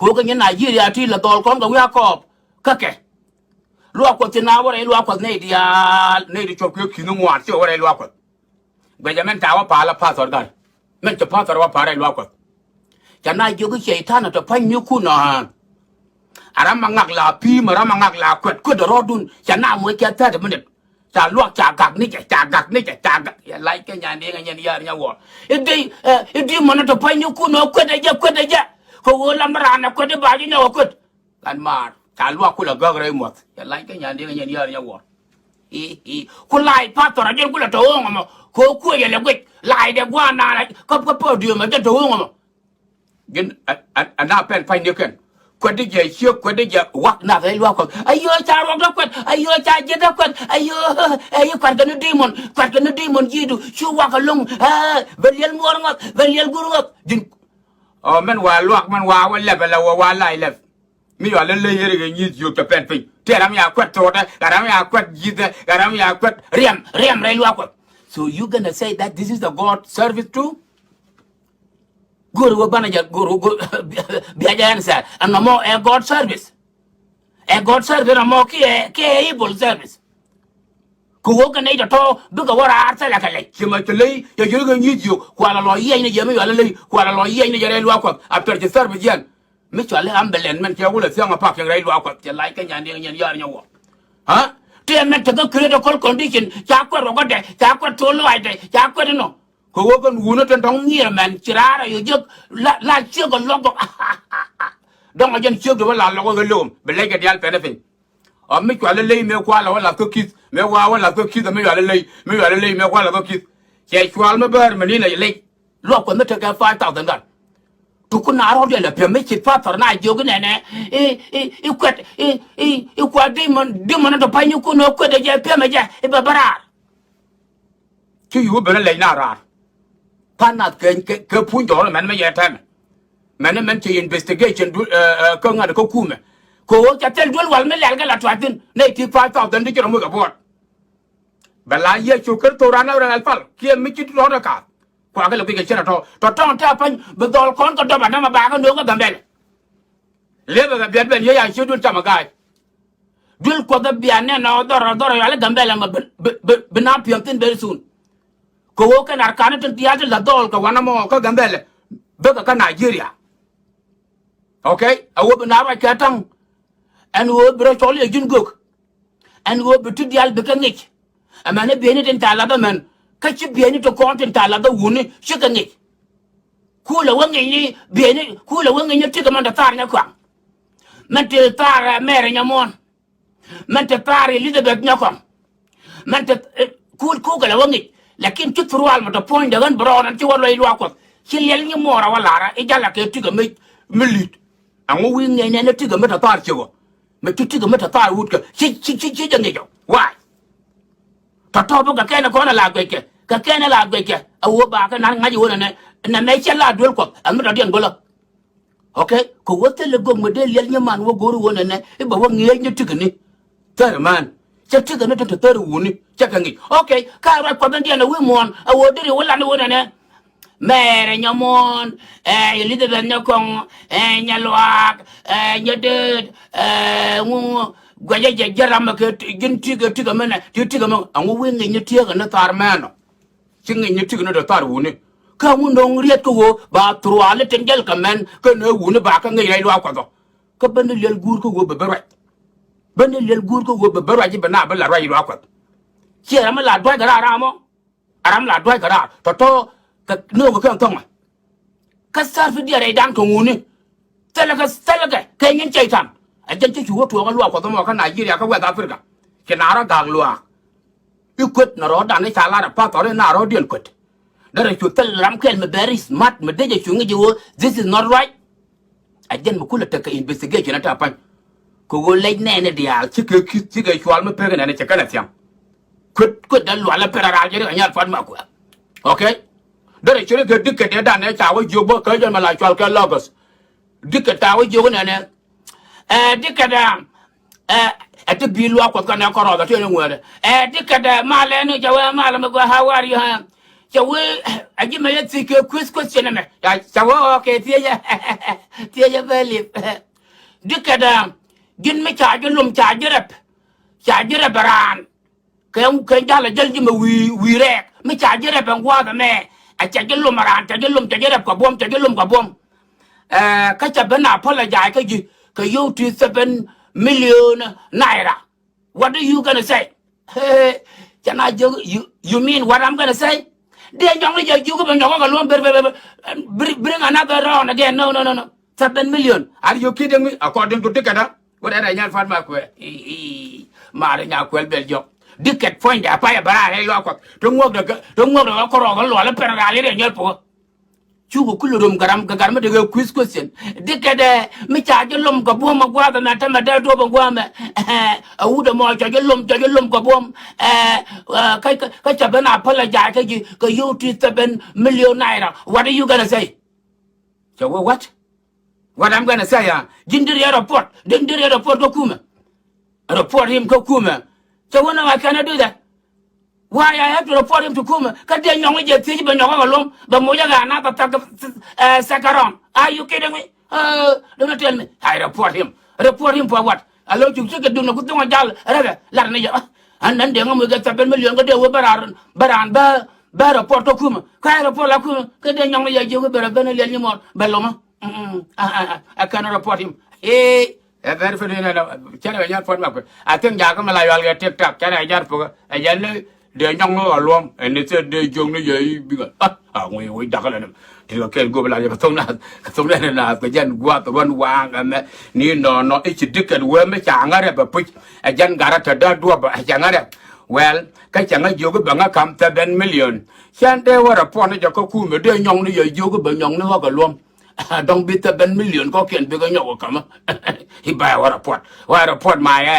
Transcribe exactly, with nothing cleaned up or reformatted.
Kɛ ɣöö kɛ nyin Nigeria ti la dhɔl kɔn kɛ wi̱i̱ a kɔɔp. Kä kɛ luaak Kuɔth ti na wä rɛy luaak Kuɔth nɛy diaal, nɛy ti cop kɛ ki̱n ŋuan ti wä rɛy luaak Kuɔth. Guɛcɛ mɛn ca wä pa̱a̱l a pastor Gat. Mɛn cɛ pastor wä pa̱a̱l rɛy luaak Kuɔth. Ca na jiök i̱ cɛy-tan ɛ tɔ pa̱ny ni kun ɔ. A ram a ŋak la pi̱i̱m, a ram a ŋak la kuɛt, kuet ɛ rɔɔdun. Ca na moc kɛ thirty minute. Ca luak ca gak ni jɛ, ca gak ni jɛ, ca gak. Yɛ lac kɛ nyan di̱i̱ŋ ɛ nyɛn yär nyɛ wɔ. I̱ di, ɛ, i̱ di mɔnɛ tɔ pa̱ny ni kun ɔ, kuet ɛ jɛ, kuet ɛ jɛ. Kɛ ɣöö lam raan ɛ kuet i̱ ba ji̱ nyɔk ɛ kuet. Gat maar, ca luak kulɛ gäk rɛy muɔth. Yɛ lac kɛ nyan di̱i̱ŋ ɛ nyɛn yär nyɛ wɔ. I̱, i̱. Ku lac pastor a jɛn kulɛ tɔ ɣööŋ ɛmɔ. Kɛ ɣöö kuec ɛ lɛ guic. Lac dɛ gua̱a̱r naan ɛ kä, kä podium ɛ jɛn tɔ ɣööŋ ɛmɔ. Ji̱n ɛ, ɛ, ɛ na pɛn pa̱ny ni kɛn. Kuɛt di jɛ ciek, kuɛt di jɛ wak nath rɛy luaak Kuɔth. Ayö ca ruɔk dä kuɛt, ayö ca ji̱ dä kuɛt, ayö, ɛ, i̱ kuɛt kɛ ni demon, kuɛt kɛ ni demon ji̱du, cu wak ɛlɔ̱ŋ, ɛ, bɛ liɛl muɔɔr ŋɔth, bɛ liɛl gur ŋɔth. Ji̱n, ɔ, mɛn wa luak, mɛn wa wä lɛp, ɛ lɛ wa, wa lac lɛp. Mi yɔal in ley yeri kɛ nyi̱i̱th yio̱o̱k tɔ pɛn piny. Tëë ram ya kuɛt thokdɛ, kɛ ram ya kuɛt ji̱thɛ, kɛ ram ya kuɛt riɛm, riɛm rɛy luaak Kuɔth. So you gonna say that this is the God service too? Go̱o̱r wä banɛ jɛ, go̱o̱r wä, go̱o̱r, bia jɛ answer. Ɛn nɔmɔ ɛ God service. Ɛ God service nɔmɔ kiɛ, kiɛ evil service. Kɛ ɣöö kɛ nɛy tɔ̱tɔ̱ bikɛ wä raar thilɛ kɛ lɛc. Ci mɛ ci ley, cɛ yio̱o̱k kɛ nyi̱i̱th yio̱o̱k. Kualɛ lɔ yiɛc ni jɛ mi yɔal in ley. Kualɛ lɔ yiɛc ni jɛ rɛy luaak Kuɔth. After ci service yɛn. Mi cɔal i̱ ambulance mɛn cɛ wulɛ thia̱ŋ a parking rɛy luaak Kuɔth, cɛ lac kɛ nyan diɛŋ nyɛn yar nyɛ wɔ. Ha? Tëë mɛn tekɛ critical condition, ca kuɛt rɔkɔdɛ, ca kuɛt thol lɔaacdɛ, ca kuɛt inɔ. Kɛ ɣöö kɛn wunä tin tɔ̱ŋ nhier mɛn ci raar a yɔ jiäk la, la ciek ɔ lɔk gɔk. Dɔ̱ŋ a jɛn ciek ti wä la lɔk ɛ ɣä lewm bi lɛc kɛ diaal pɛn ɛ piny. Ɔ mi cual i̱ ley mëë kual ɛ wä lath kä ki̱th, mëë wa wä lath kä ki̱th, ɔ mi cual i̱ ley, mi cual i̱ ley mëë kual ɛ lath kä ki̱th. Cɛ cual mi bäär mi ni̱n ɛ lec. Luak Kuɔth mi tekɛ five thousand gat. Tuku na rɔ̱diɛn lɛ piɛm mi ci pastor na jiök inɛnɛ i̱, i̱, i̱ kuɛt, i̱, i̱, i̱ kuat demon, demon in tɔ pa̱ny ni kun ɛ kuɛt ɛ jɛ piɛm ɛ jɛ i̱ bɛ bä raar. Ci yio̱w ben a lɛc na raar. Pan nath keny kɛ, kɛ puny jɔɔr mɛn mɛ yɛ tɛmɛ. Mɛn mɛn cɛ investigation du, ɛ, ɛ, kä ŋa̱t kä kumɛ. Kɛ ɣöö ca thil duel wal mi lɛl kɛ la tuath thi̱n nɛy ti five thousand ti ci rɔ moc kɛ buɔt. Bɛ la Yecu Kritho ran a rɛl pal kiɛ mi ci tɔ̱ tɔ kath. Kua kɛ lɛ guic kɛ cin a tɔ tɔ tɔŋ tɛ pany bi dhɔl kɔn kɛ dɔp a dämɛ ba kɛ no̱o̱ŋ kɛ Gambɛlɛ. Liepɛ kɛ biɛt ben yee ya ciö duel cam a ga̱a̱c. Duel Kuɔth ɛ bia nɛn ɔ dhɔr ɔ dhɔr ɔ yɔal i̱ Gambɛlɛ mɛ bi, bi, bi, bi na piɔ̱n thi̱n very soon. Kɛ ɣöö kɛn arkanä tin diaal ti la̱th dhɔl kɛ wanɛ mɔ kä Gambɛlɛ. Bikɛ kä Nigeria. Okay? A ɣöö bi na ruac kɛ ta̱ŋ. Ɛn ɣöö bi rɔ cɔl i̱ ɛ ji̱n gök. Ɛn ɣöö bi ti diaal bikɛ ŋic. Ɛmɛn i̱ bieyni tin ca lath ɛmɛn. Kä ci bieyni ti kɔn tin ca lath ɛ wuni cikɛ ŋic. Kulɛ wä ŋi̱ny ni bieyni, kulɛ wä ŋi̱ny ni tikɛ mɛn te thaar nyɛ kɔaŋ. Mɛn te thaar, ɛ, Mɛɛrɛ nyɛ muɔ̱ɔ̱n. Mɛn te thaar Elizabeth nyɛ kɔaŋ. Mɛn te, ɛ, kul kukɛ lɛ wä ŋi̱c. Lakin ci thurual mɛ tɔ puɔ̱nydɛ ɣän bi rɔɔdɛ ci wä luɔc luaak Kuɔth. Ci liɛl nyi muɔɔr a wä la̱rä i̱ jalɛ kɛ tikɛ mi, mi li̱t. Ɛŋu wi̱i̱ ŋi̱eecnɛ ni tikɛ mi tɔ thaar ciek ɔ? Mi ti tikɛ mi tɔ thaar wut kɛ ci, ci, ci, ci jɛ ŋi̱c ɔ. Why? Tɔ̱tɔ̱ bä kɛ kɛn kɔn a la guɛckɛ kɛ kɛn a la guɛckɛ. A wä ba kɛ nan ŋa̱c i̱ wä nɛnɛ nɛmɛ cɛ la duel Kuɔth ɛn mi tɔ̱diɛn go̱lä. Okay? Kɛ wä thilɛ gök mi dee liɛl nyiman wä go̱o̱r i̱ wä nɛnɛ i̱ bɛ wä ŋi̱eec ni tikɛ ni. Thäri män cɛ tikɛ ni ti te thäri wuni cɛ kɛ ŋi̱c. Okay, ka ruac Kuɔth in diɛn ɛ wi̱i̱ muɔ̱ɔ̱n ɛ ɣöö deri wä lan wä nɛnɛ. Mɛɛrɛ nyɛ muɔ̱ɔ̱n, ɛ, Elizabeth nyɛ kɔŋ, ɛ, nyɛ luaak, ɛ, nyɛ dööt, ɛ, ŋu guɛcɛ jɛ ji̱ ram ɛ kɛ ji̱n tikɛ tikɛ mɛnɛ ti tikɛ mɛ ɛŋu wi̱i̱ ŋi̱c ni tiekɛ ni thaar mɛn ɔ. Ci ŋi̱c ni tikɛ ni ti thaar wuni. Kä ŋu no̱o̱ŋ riet kä ɣöö ba thurwali tin jɛl kɛ mɛn kä ni wuni ba kä ŋi̱c rɛy luaak Kuɔth ɔ. Kä ben ni liɛl guur kä ɣöö bɛ ben ruac. Ben ni liɛl guur kä ɣöö bɛ ben ruac i̱ bɛ na bi la ruac i̱ luaak Kuɔth. Ciɛ ram mi la dua̱c kɛ raar ram ɔ. A ram la dua̱c kɛ raar tɔ̱tɔ̱ kɛ no̱o̱ŋ kɛ kɛn thɔ̱ŋɛ. Kä tha̱r fi diɛɛr rɛydan kɛ ŋuni. Thilɛ kɛ, thilɛ kɛ kɛ nyin cɛy-tan. A jɛn cä cu wä tuɔɔk kä luaak Kuɔth ɛmɔ kä Nigeria kä West Africa. Ci na rɔ gaak luaak. I̱ kuet na rɔɔdan i̱ ca lar ɛ pathɔr i̱ na rɔɔdiɛn kuet. Derɛ cu thil ram kɛl mi very smart mi dee jɛ cu ŋi̱c i̱ ɣöö this is not right. A jɛn mi kulɛ tekɛ investigation a te a pa̱ny. Kɛ ɣöö lɛc nɛɛni diaal cikɛ ki̱th cikɛ cual mi pek nɛɛni cɛ kɛn a thiaŋ. Kuet kuet dee lual a pɛr a raal jɛ ri kɛ nyal pua̱t ma kuɛ. Okay. Derɛ ciri kɛ dikɛ dee dan ɛ ca wä jiök bä kä jɛn mi la cual kɛ Lagos. Dikɛ ta wä jiök nɛɛni. Ɛ dikɛ dee ɛ ti bi luak Kuɔth kɛnɛ kɔrɔth a ti ni ŋuɛɛdɛ. Ɛ dikɛ dee malɛ ni jɛ wee malɛ mi gɔaa, how are you, huh? Cɛ wee, a ji̱ mɛ yɛ thiec kɛ quiz question ɛmɛ. Ya, cɛ wee, okay, thiecɛ. Thiecɛ bɛ lip. Dikɛ dɛ, ji̱n mi ca ji̱ lom ca ji̱ rɛp. Ca ji̱ rɛp raan. Kɛ, kɛ jal a jäl ji̱ mɛ wi̱i̱, wi̱i̱ rɛɛk. Mi ca ji̱ rɛp ɛn gua̱a̱th ɛmɛ. A ca ji̱ lom raan, ca ji̱ lom, ca ji̱ rɛp kɛ buɔ̱m, ca ji̱ lom kɛ buɔ̱m. Ɛ, kä ca ben apologize kä ji̱, kɛ yio̱w ti seven million naira. What do you gonna say? Hey, can I joke? You, you mean what I'm gonna say? Dee nyɔk ni jɛ jiök bɛ nyɔk kɛ luɔm ber, ber, ber, ber, bring, bring another round again. No, no, no, no. Seven million. Are you kidding me? According to Dikɛ dä. What are you fan ma kuɛ? Mari nya kuɛl bɛl jɔk. Dikɛ puɔ̱nydɛ a payɛ bɛ raar ɛ yɔak kuɔth. Ti ŋuɔk dɛ kɛ, ti ŋuɔk dɛ kɛ kɔrɔk kɛ luɔl ɛ pɛn raar irɛ nyɔl puɔ̱kä. Cukɛ kulɛ rom garam kɛ garam mi dee kɛ quiz question. Dikɛ dɛ mi ca ji̱ lom kɛ buɔ̱m a gua̱a̱th ɛmɛ tämɛ dee duɔ̱p a gua̱a̱th ɛmɛ. Ɛ wut ɛmɔ cɔ ji̱ lom, cɔ ji̱ lom kɛ buɔ̱m. Ɛ, ɛ, kä, kä, kä ca ben apologize kä ji̱ kɛ yio̱w ti seven million naira. What are you gonna say? Cɛ wee what? What I'm gonna say, ah? Ji̱n deri ɛ report. Ji̱n deri ɛ report kä kumɛ. Report him kä kumɛ. Cɛ wee no, I cannot do that. Why I have to report him to kumɛ? Kä dee nyɔŋ jɛ thiec bɛ nyɔk kɛ luɔm bɛ muc kɛ another thirty, uh, second round. Are you kidding me? Uh, do not tell me. I report him. Report him for what? A lo cuk cikɛ dun ku thuŋ a jal rɛkɛ lar ni jɛ. An nan dee ŋä muc kɛ seven million kä dee wee bɛ raan, bɛ raan bɛ, bɛ report kä kumɛ. Kä report la kumɛ kä dee nyɔŋ ni jɛ jiök bɛ rɛ ben liɛl nyi mɔr bɛ lomä. Mm, mm, I, I, I, I cannot report him. Ee, ɛ very funny, nɛ, nɛ, cɛn ɛ nyɔt puɔt ma kuɛ. I think jakä mi la yual kɛ TikTok, cɛn ɛ nyɔt puɔt, ɛ jɛn ni dee nyɔk ni ɣɔluɔm, ɛ ni thil dee jiök ni yɛ i̱ bikɛ. Ah, ah, ŋui̱, ŋui̱ dakä lɛ ni. Ti kɛ kɛn go̱o̱p la yɛ kɛ thok nath, kɛ thok nath nath, kɛ jɛn guath ruɔ̱n waaŋ ɛmɛ. Ni nɔnɔ, i̱ ci Dikɛ wee mi ca ŋä rɛp ɛ puc. Ɛ jɛn garä te dee duɔp, ɛ ca ŋä rɛp. Well, kä ca ŋä jiök bɛ ŋä kam seven million. Cɛn dee wä report ni jɛ kä kumɛ, dee nyɔk ni yɛ jiök bɛ nyɔk ni ɣɔk ɛ luɔm. Dɔ̱ŋ bi seven million kɔkiɛn bikɛ nyɔk ɛ kämä. I̱ ba ɛ wä report. Wä report ma ɛ.